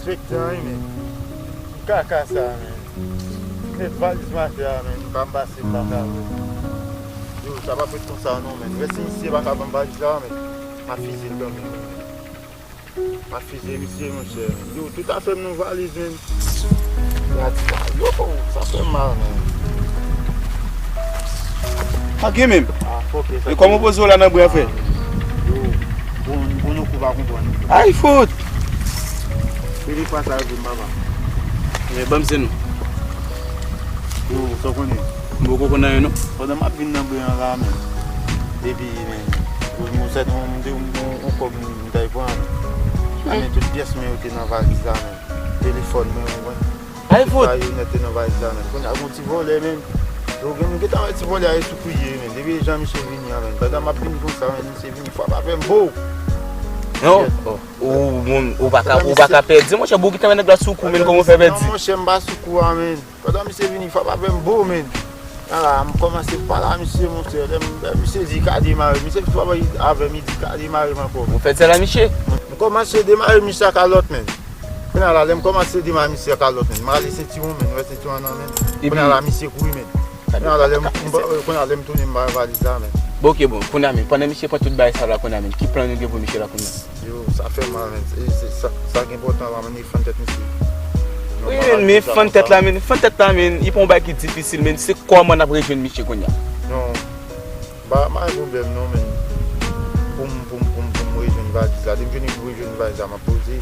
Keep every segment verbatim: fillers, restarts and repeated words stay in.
Fèk tan wi, men. Kaka sa, men. Met valiz m atè a, men. M pa m pase, m pa ka wè. Yo, sa p ap ret konsa non, men. Wè si misye pa ka ban m valiz la, men. M a fize l kanmenm, men. M a fize misye, monchè. Yo, tout afè m nan valiz, men. Yo, sa fè m mal, men. Pa gen menm. Ah, ok, sa. E kòman w poze w la nan bren, frè? Yo, bon, bon, nou kou pa konprann. Ay, fout! Depi fwa sa rive m, papa. Men ban m se nou. Yo, sa w konnen? M poko konn anyen, non. Pandan m ap vin nan bren an la, men. Epi, men, yo, m sèt, m te, m, m, m kòb m, m t al pran, men. Men tout pyès mwen yo te nan valiz la, men. Telefòn mwen, ou konprann? Ay, fout! Tout bagay yo nèt te nan valiz la, men. Kounye a, gon ti vòlè, men. Yo, gen, m gentan wè ti vòlè a, e sou kriye, men. Depi jan misye vini an, men. Pandan m ap vin konsa, men, misye vini, frap avè m, bo! Non, ou, ou, ou pa ka, ou pa ka pèdi, monchè, bo, gentan wè nèg la sou kou, men, kòman w fè pèdi? Non, monchè, m pa sou kou a, men. Pandan misye vini, frap avè m, bo, men. Ala, m kòmanse pale a misye, monchè. Lè m, lè misye di ka demare, misye frap avè m, li di ka demare m ankò. Ou fè sèl a misye? M kòmanse demare misye ak kalòt, men. Kounye a la, lè m kòmanse demare misye ak kalòt, men. M rale sentiwon, men. Wè sentiwon an nan, men. Kounye a la, misye kouri, men. Kounye a la, lè m, kounye a la, lè m tounen, m ba valiz la, men. Bon, ok, bon. Kounye a, men. Pandan misye pran tout bagay sa la, kounye a, men. Ki plan nou gen pou misye la, kounye a? Yo, sa fè mal, men. E, se sa, sa ki enpòtan la, men, e fann tèt misye. Wi, men, men fann tèt la, men, fann tèt la, men, li pa yon bagay ki difisil, men, se kòman n ap rejwenn misye kounye a? Non, m pa, m pa gen pwoblèm, non, men, pou m, pou m, pou m, pou m rejwenn valiz la. Depi m jwenn, rejwenn valiz la, m ap poze.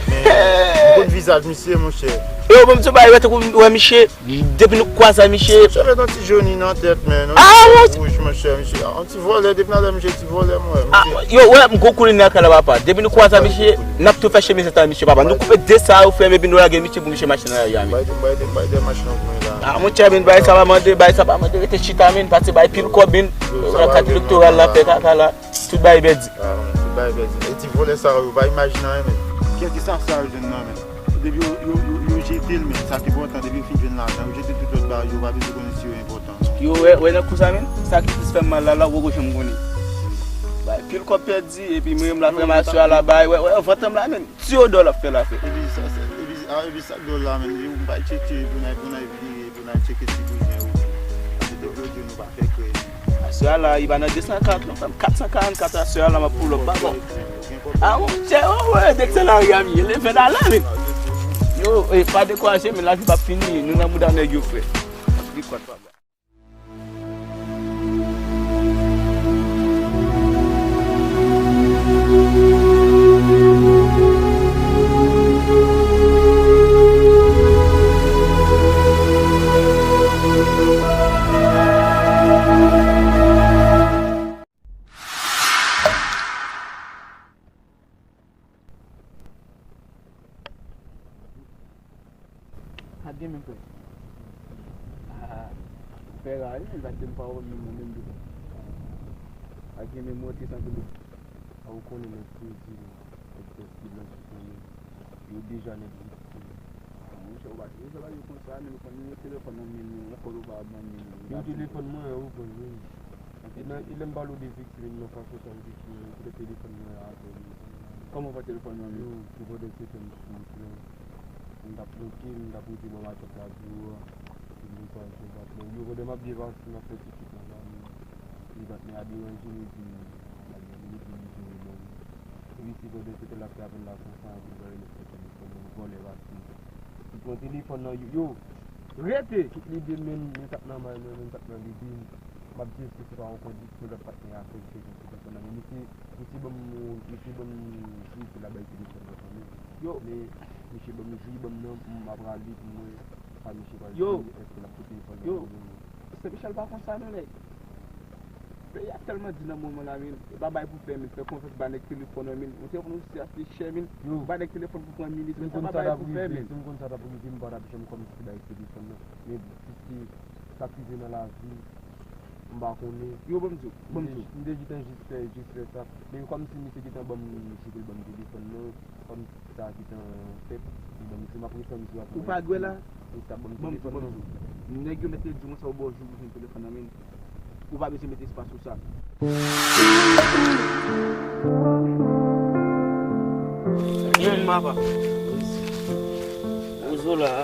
Men, m konn vizaj misye, monchè. Yo, bon, m di w bagay, wè, tankou m wè misye, depi nou kwaze ak misye. Misye met yon ti joni nan tèt, men, yon ti tèt wouj, monchè, misye. Ti vòlè, depi nan lè misye ti vòlè, mwen, ah, misye. Yo, wè, m gwo koulin nan kay la, papa. Depi nou kwaze ak misye, n ap tou fè chemiz ak misye, papa. Nou koupe de sa yo, frè m, epi nou lage misye pou misye mache nan lari a, men. Bay de, bay de, bay de machin pou mwen la. Ah, monchè, men, bay sa pa mande, bay sa pa mande, rete chita, men, pase bay pil kòb, men. Yo, sa pa kat elektoral la, fè kaka la. Tout bay pèdi. Ah, men, tout bay pèdi. E ti vòlè sa yo, yo pa imajine anyen, men. Kèlkeswa sa yo jwenn nan, men. Depi yo, yo, yo, yo jete l, men, sa ki enpòtan, depi yo fin jwenn lajan, yo jete tout lòt bagay yo, pa bezwen konnen si yo enpòtan, non. Yo, wè, wè, nan kou sa, men, sa ki plis fè m mal la, la, ou poko janm konnen. Bay pil kòb pèdi, epi mwen menm la, frè m aswè a la, bay, wè, wè, vant m la, men, ti odò l ap fè l afè. Epi sa, sa, epi, ah, epi sa k dwòl la, men, yo, m bay tcheke, pou n al, pou n al vire, pou n al tcheke ti bouzen yo. Paske depi yo di nou pa fè kredi. Aswè a la, li pa nan de san kat, non, frè m, kat san karannkat, aswè a la, m ap pull up, pa bon. Ah, monchè, oh, wè, dèk se lari a m ye, leve la, la, men. Yo, eh, pa dekouraje, men lavi p ap fini, nou nan mouda nèg yo, frè. Li kwat pa bò. Pa gen menm frè. Ah, fè rale, men, paske m pa wè menm nan menm tou. Pa gen menm monte san tou. A, ou konnen nèg kredi yo, nèg tèt ki blan sou konnen. Yo deja nèg viktim. Bon, monchè, ou pa, ou pa yo konsa, men nou konn nimewo telefòn nan men nou, ou konnen ou pa ban men nou. Yo telefòn mwen, ou konn, wi. E nan, e lè m pale w de viktim, nan fason sa m viktim nan, ou pran telefòn mwen avè m. Kòman w pran telefòn mwen menm? Yo, te pandan se tan m sou wout lan. M t ap monte, m t ap monte bò makèt la, biro a. Epi m kwaze patnè m. Yo, pandan m ap depase, m ap fè ti chit nan zòn nan. Epi patnè a deranje m, epi li di m, li di m, li di m, li di m, li di m. Epi se pandan se tan l ap fè apèl la konsa, epi l pa remèt fè telefòn nan, vòlè pase. Li pran telefòn nan, yo, yo, rete! Tout lide m, men, men t ap nan may mwen, men t ap nan lide m. M ap di èske se pa yon kondisyon lòt patnè a fè l chèche sou telefòn nan, men misye, misye ban m, misye ban m sou tel la bay telefòn nan kanmenm. Yo. Men misye ban m jou, ban m nan, m ap rale pou m wè sa misye pral di, èske l ap pote telefòn nan pou mwen. Yo. Sen Michèl pa konsa non, nèg. Peyi a tèlman di nan moman la, men, e pa bay pou fè, men, fè konfyans ba nèg telefòn nan, men. Yon telefòn osi chè, men. Yo. Ba nèg telefòn pou pran minit, sa pa bay pou fè, men. Si m konn sa t ap rive, m pa t ap janm kòmanse bay telefòn nan. Men, piske sa k rive nan lavi, m pa konnen. Yo, ban m di w, ban m di w. M te, m te jis anjis fè, jis fè sa. Men kòmsi misye gentan ban m, misye te ban m telefòn nan, kòmsi sa gentan fèt, li ban m, misye m ap retann jou a pou mwen. Ou pa gwè la? Misye ap ban m telefòn nan. Ban m di w, ban m di w. Nèg yo mèt te di w sa ou ba w jou pou jwenn telefòn nan, men ou pa bezwen mete espas sou sa. Jwenn papa. Yo la,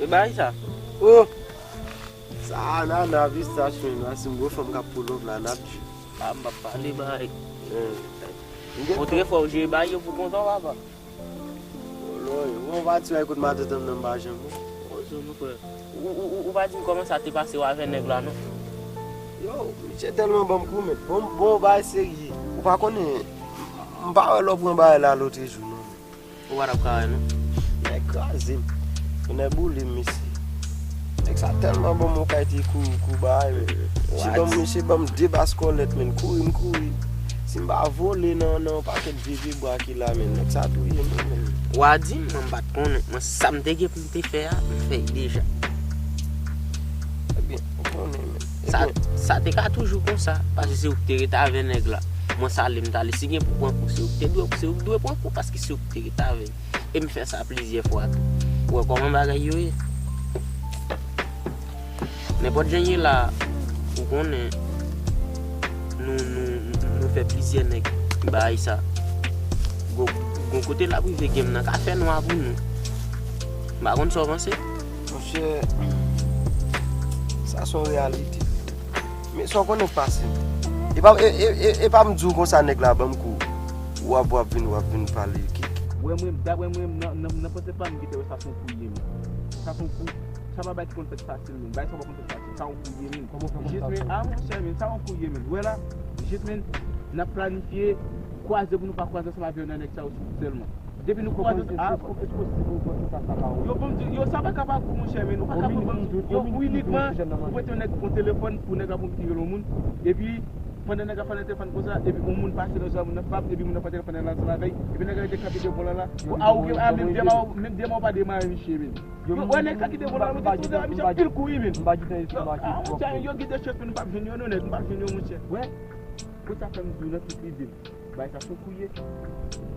e bagay sa. Oh! Sa anana, pistach, men, la se yon gwo fanm k ap pull up la, n ap di. A, m ap pale bagay. Ou trè fò, ou jere bagay yo pou kontan, papa. Oloy, ou pa ti wè kote matant an nan m pa janm wè. Ozo, mon frè. Ou, ou, ou, ou pa di m kòman sa te pase w avè nèg la, non? Yo, misye tèlman ban m kou, men. Bon, bon, bagay serye. Ou pa konnen, m pa wè lè w pran bagay la lòt jou, non. Ou pa t ap ka wè, non. Nèg kraze m. Nèg boule m, mesye. Nèg sa tèlman ban m yon kay te kou, kou bagay, men. Misye ban m, misye ban m de bas kòlèt, men. Kouri, m kouri. Si m pa vole nan, nan yon pakèt vye, vye bwa ki la, men. Nèg sa touye m, men. W a di m, mwen m pa t konnen. Mwen, sa m te gen pou m te fè a, m fè l deja. Ebyen, ou konnen, men. Sa, sa te ka toujou konsa, paske se ou ki te rete avè nèg la. Mwen, sa ale, m t ale. Si gen pou pran kou, se ou ki te dwe, se ou ki dwe pran kou, paske se ou ki te rete avè l. E m fè sa plizyè fwa tou. Ou wè kòman bagay yo ye? Nenpòt jan ye la, ou konnen, nou, nou, nou fè plizyè nèg bagay sa. Gon, gon kote l ap rive, game nan ka fè nwa pou nou. M pa konn sa w panse. Monchè, sa se yon reyalite. Men sa w konnen k pase m. E pa, e, e, e, e pa m di w konsa nèg la ban m kou. W ap, w ap vin, w ap vin pale. Ki, ki Mwen, mwen, daprè mwen, nan, nan, nan panse pa m, m gentan wè sa se yon kou ye, men. Sa se yon kou, sa pa bagay ki konn fèt fasil, men. Bagay sa pa konn fèt fasil. Sa yon kou ye, men. Kòman w fè konn sa, men? A, monchè, men, sa yon kou ye, men. Wè la, jis, men, n ap planifye, kwaze pou nou pa kwaze ansanm avè yo nan nèg sa yo sou sèlman. Depi nou kwaze, a, yo, bon, di, yo, sa pa ka pa kou, monchè, men. Ou pa ka pran, yo, inikman, ou mete yon nèg, yon telefòn pou nèg la pou tire yon moun, epi pandan nèg ap pale nan telefòn konsa, epi yon moun pase nan zòn moun nan, pap, epi moun nan pran telefòn nan, l al ansanm avè l, epi nèg la rete kanpe devan w la, a, ou gen, a, menm dèyè w, menm dèyè w pa demare misye, men. Yo, wè nèg sa ki devan w la, misye ap pil kouri, men. Yo, a, monchè, yo gen de chans, men, nou p ap jwenn yo, non, nèg, nou p ap jwenn yo, monchè. Wè, pou sa fè m di w nan tout lide m. Bagay sa se yon kou ye.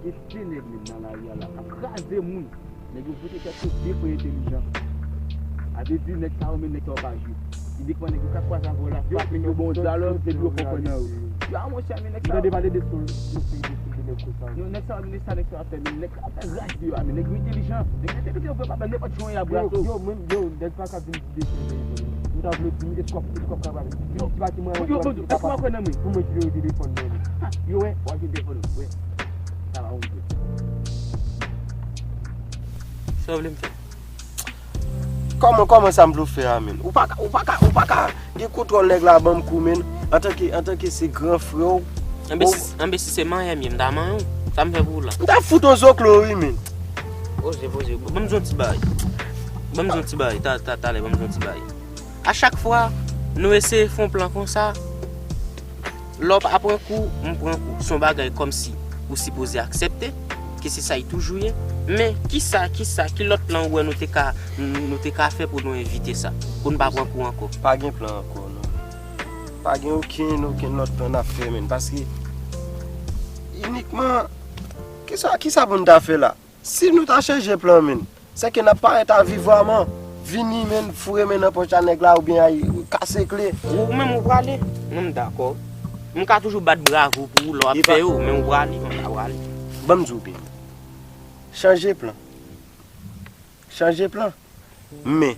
Gen de nèg menm nan lari a la k ap kraze moun. Nèg yo vote tèt yo de fre entelijan. A vle di nèg sa yo menm nèg sa yo pa jwe. Inikman nèg yo ka kwaze avè w la, frape yo ba w zalòs, epi yo pran pwen nan yo. Yo a monchè, men nèg sa yo. Ou tande pale de Soul, yon seri de Soul de nèg konsa. Non, nèg sa yo, men sa nèg sa yo ap fè, men nèg sa yo ap fè ras de yo a, men nèg yo entelijan. Nèg yo entelijan vre, papa, nenpòt jan y ap brase w. Yo, yo, menm, yo, nèg pa ka vin di de Soul de Soul. Ou ta vle di m, èske w ap, èske w ap kapab? Di m ti pati mwen. Yo, bon, èske w a kwè nan mwen? Pou mwen tire yo telefòn nan. Yo wè, w ap jwenn telefòn ou, wè. Sa va ou jwe. Sa w vle m fè? Kòman, kòman sa m vle w fè a, menm? Ou pa ka, ou pa ka, ou pa ka gen kontwòl nèg la ban m kou, menm. Antanke, antanke se gran frè w. Enbesil, enbesil, se manyen m ye, m ta manyen w. Sa m fè pou ou la? M ta fout yon zoklo, wi, menm. Poze, poze. Ban m di yon ti bagay. Ban m di yon ti bagay. Ta, ta, talè, ban m di yon ti bagay. A chak fwa nou eseye fè yon plan konsa, lè w pa pran kou, m pran kou. Se yon bagay kòmsi ou sipoze aksepte ke se sa y toujou ye. Men, kisa, kisa, ki lòt plan ou wè nou te ka, nou te ka fè pou nou evite sa? Pou n pa pran kou ankò? Pa gen plan ankò, non. Pa gen okenn, okenn lòt plan n ap fè, menm. Paske, inikman, kisa, kisa pou n ta fè la? Si nou ta chanje plan, menm, sèke n ap parèt a viv vrèman. Vini, menm, foure men nan pòch a nèg la, oubyen ay, kase kle. Ou menm, ou prale? Non, m dakò. M ka toujou bat bravo pou ou lè w ap fè yo, men ou prale, m pa prale. Ban m di w byen. Chanje plan. Chanje plan. Men,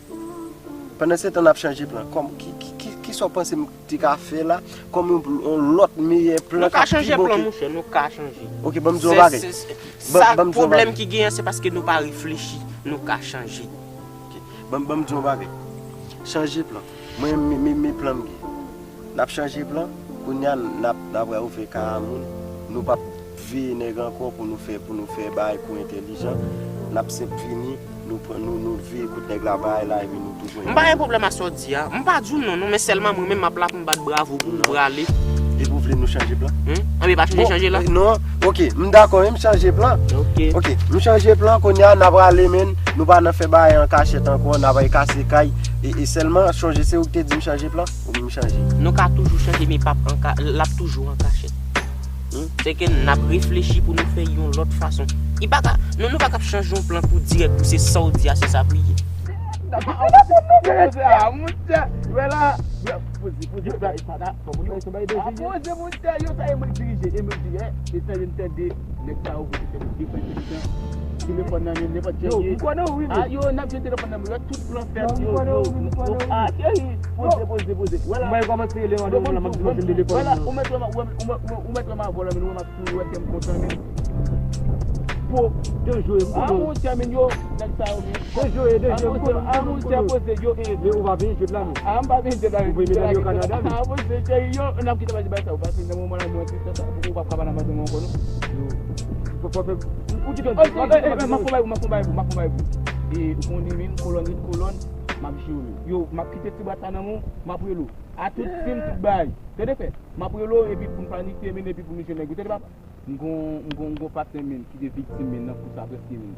pandan se tan n ap chanje plan, kòm, ki, ki, ki, kisa w panse m te ka fè la, kòm yon, yon lòt meyè plan k ap pi bon ke. Nou ka chanje plan, monchè, nou ka chanje. Ok, ban m di w yon bagay. Sa, pwoblèm ki genyen, se paske nou pa reflechi, nou ka chanje. Ok, ban, ban m di w yon bagay. Chanje plan. Mwen, men, men, men plan m gen. N ap chanje plan. Kounye a, n ap, n ap wè ouvè kay a moun. Nou p ap veye nèg ankò pou nou fè, pou nou fè bagay kou entèlijan. N ap senp vini, nou pran, nou, nou veye kout nèg la bay la, epi nou tou pran. M pa gen pwoblèm a sa w di a. M pa di w non, non, men sèlman mwen menm m ap la pou m bat bravo pou ou prale. Epi w vle nou chanje plan? Anben pa chanje, chanje la. Non, ok, m dakò, men m chanje plan. Ok. Ok, m chanje plan, kounye a, n ap prale, men nou pa nan fè bagay an kachèt ankò, n ap al kase kay, e, e sèlman, sonje se ou ki te di m chanje plan? Ou menm chanje. Nou ka toujou chanje, men p ap an ka, l ap toujou an kachèt. Se ke n ap reflechi pou nou fè yon lòt fason. Li pa ka, nou, nou pa ka ap chanje yon plan pou dirèk, pou se sa w di a, se sa pou l ye. Monchè, wè la, poze, poze, poze, monchè, yo sa e mwen dirije, e mwen dirije, e sa yo tande, nèg sa yo vote tèt yo, telefòn nan men, nenpòt jan. Yo, m konnen w, wi, men. Ah, yo, n ap jwenn telefòn nan men, yo, tout plan fèt, yo, yo, yo, ah, cheri, poze, poze, poze. Vwala. Mwen kòmanse rele yon de moun la, m ap di nou se telefòn. Vwala, ou mèt wè m, ou mèt, ou mèt, ou mèt wè m avè w la, men ou wè m ap souri, ou wè kè m kontan, men. Po, danjere, m konnen. Ah, monchè, men, yo, nèg sa yo, men. Danjere, danjere, m konnen, m konnen, m konnen. Ah, monchè, poze, yo, e. Men ou pa vin jwèt la, men. Ah, m pa vin jwèt la, men. Ou vin jwèt la, men. Ah, poze, cheri, yo, n ap kite pale de bagay sa yo, paske nan moman la, mwen, se sa, ou p ap ka pale nan madanm ou ankò, non. Yo. Fò, fò fè, ou di ke, m ap fè yon bagay pou, m ap fè yon bagay pou, m ap fè yon bagay pou. E, ou konnen, men, kolòn ret kolòn, m ap jere w, men. Yo, m ap kite ti bwat sa nan men w, m ap rele w. A tout sim, tout bagay. Tande frè, m ap rele w, epi pou n planifye, men, epi pou nou jwenn nèg yo. Tande papa, m gon, m gon, m gon patnè, men, ki te viktim, men, nan kou sa prèske, men.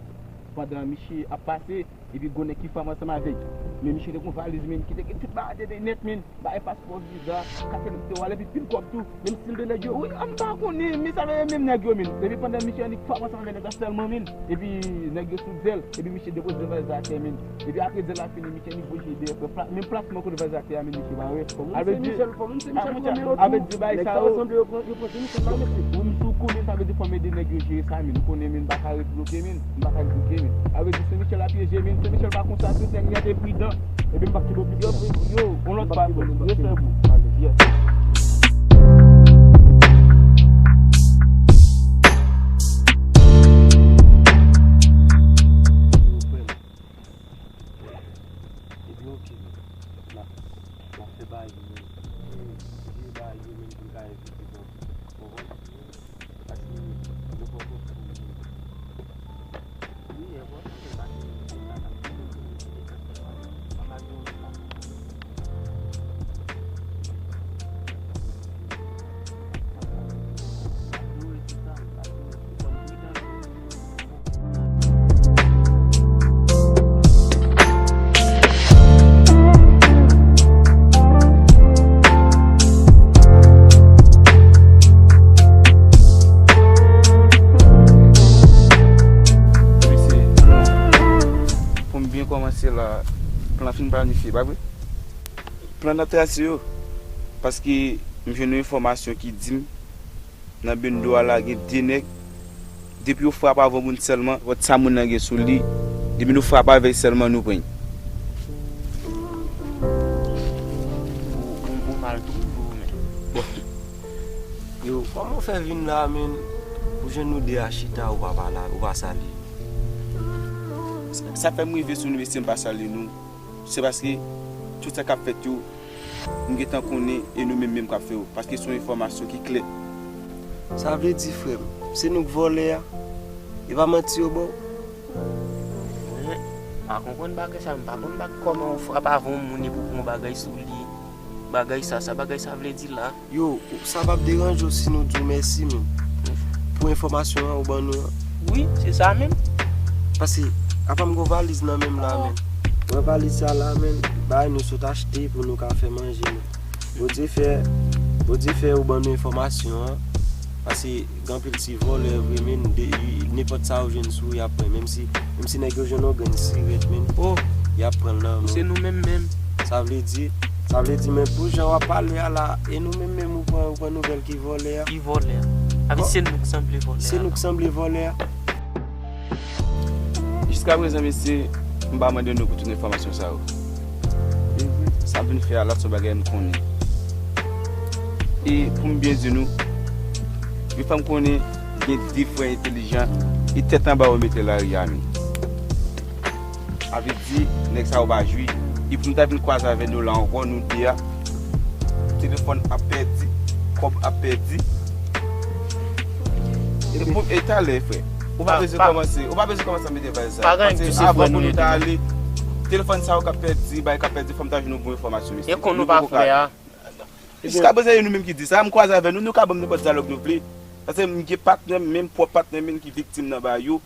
Pandan misye ap pase, epi gon nèg ki frape ansanm avè l. Men misye te gon valiz, men, ki te gen tout bagay dedans nèt, men. Bay paspò, viza, kat idanti, walè, epi pil kòb tou. Menm si l te nèg yo, wi, m pa konnen, men sa vle menm nèg yo, men. Epi pandan misye annik frape ansanm avè nèg la sèlman, men. Epi nèg yo sou zèl, epi misye depoze valiz la atè, men. Epi apre zèl la fini, misye annik voye dèyè, frè. Pla-, menm plasman kote valiz la atè a, men, misye pa wè. Fò moun se Michel, fò moun se Michel prann men yo tou. Avèk de bagay sa yo. Nèg sa yo sanble yo pran, yo pran se Michel la, mesye. Ou m sou kou, men sa vle di fò m ede nèg yo jere sa, men. M konnen, men, m pa ka ret bloke, men. M pa ka ret bloke, men. Sa vle di se Michel ap pyeje, men. Se Michel pa konsa, tout nèg li an te pridan. Epi m p ap kite w piti. Yo, yo, yon lòt fwa, frè. Respè pou ou. Yes. Epi oke, men. N ap, n ap fè bagay yo, men. Vye bagay yo, men, pou n ka evite pran. Konprann? Paske yo poko fè moun. Wi, e bon, se pa ke se sa k ap fè moun ki te fè sa. Mwen pa di yon moun pa fè. Ap joure tout sa, ap joure tout kòm pridan. Mesye, pou m byen kòmanse la, plan fin planifye, pa vre? Plan nan trase yo, paske m jwenn yon enfòmasyon ki di m, nan bendo a la, gen de nèg, depi yo frape avè yon moun sèlman, pòt sa moun nan gen sou li, depi nou frape avè l sèlman, nou pran l. Ou, ou, ou mal tou, ou, men. Bon. Yo, kòman w fè vin la, men, ou jwenn nou de a chita, ou pa pale, ou pa salye? Sa, sa fè m rive sou nou, mesye, m pa salye nou. Se paske tout sa k ap fèt yo, m gentan konnen e nou menm menm k ap fè yo. Paske se yon enfòmasyon ki klè. Sa vle di, frè m, se nou k vòlè a? E pa manti yo ba w? Mwen, m pa konprann bagay sa, m pa konn bag-, kòman w frape avè yon moun epi w pran yon bagay sou li. Bagay sa, sa bagay sa vle di la? Yo, sa p ap deranje w si nou di w mèsi, men, pou enfòmasyon an ou ban nou an? Wi, se sa menm. Paske, apa m gen valiz nan men m la, men. Wè valiz sa la, men, bagay nou sot achte pou nou ka fè manje, men. Bondye fè, Bondye fè ou ban nou enfòmasyon an. Paske, gen anpil ti vòlè vre, men, de, nenpòt sa yo jwenn sou ou, y ap pran. Menm si, menm si nèg yo jwenn yon grenn sirèt, men, oh, y ap pran l nan men w. Se nou menm menm. Sa vle di, sa vle di, men pou jan w ap pale a la, e nou menm menm ou pran, ou pran nouvèl ki vòlè a? Ki vòlè a? Avè se nou k sanble vòlè a. Se nou k sanble vòlè a. Jiskaprezan, mesye, m pa mande nou pou tout enfòmasyon sa yo. Sa m vin fè a la, se yon bagay m konnen. E pou m byen di nou, yo fè m konnen gen de frè entelijan, e tèt anba yo mete lari a, men. Sa vle di, nèg sa yo pa jwi. E pou nou ta vin kwaze avè nou la ankò, nou de a, telefòn ap pèdi, kòb ap pèdi. E pou, e talè, frè. Ou pa bezwen kòmanse, ou pa bezwen kòmanse ap mete valiz sa. Pa gen anyen ki sou frè nou yo tou. Telefòn sa yo k ap pèdi, bay k ap pèdi, fò m ta jwenn yon bon enfòmasyon, mesye. E kon nou pa frè a. Jiskaprezan, e nou menm ki di sa, m kwaze avè nou, nou ka ban m nenpòt dyalòg nou vle. Paske m gen patnè m, menm pwòp patnè m, menm ki viktim nan bagay yo.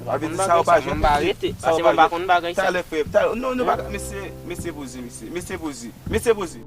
Sa vle di sa yo pa jwenn. Mwen pa rete, paske mwen pa konn bagay sa. Talè, frè, talè, non, nou pa ka, mesye, mesye poze, mesye, mesye poze, mesye poze.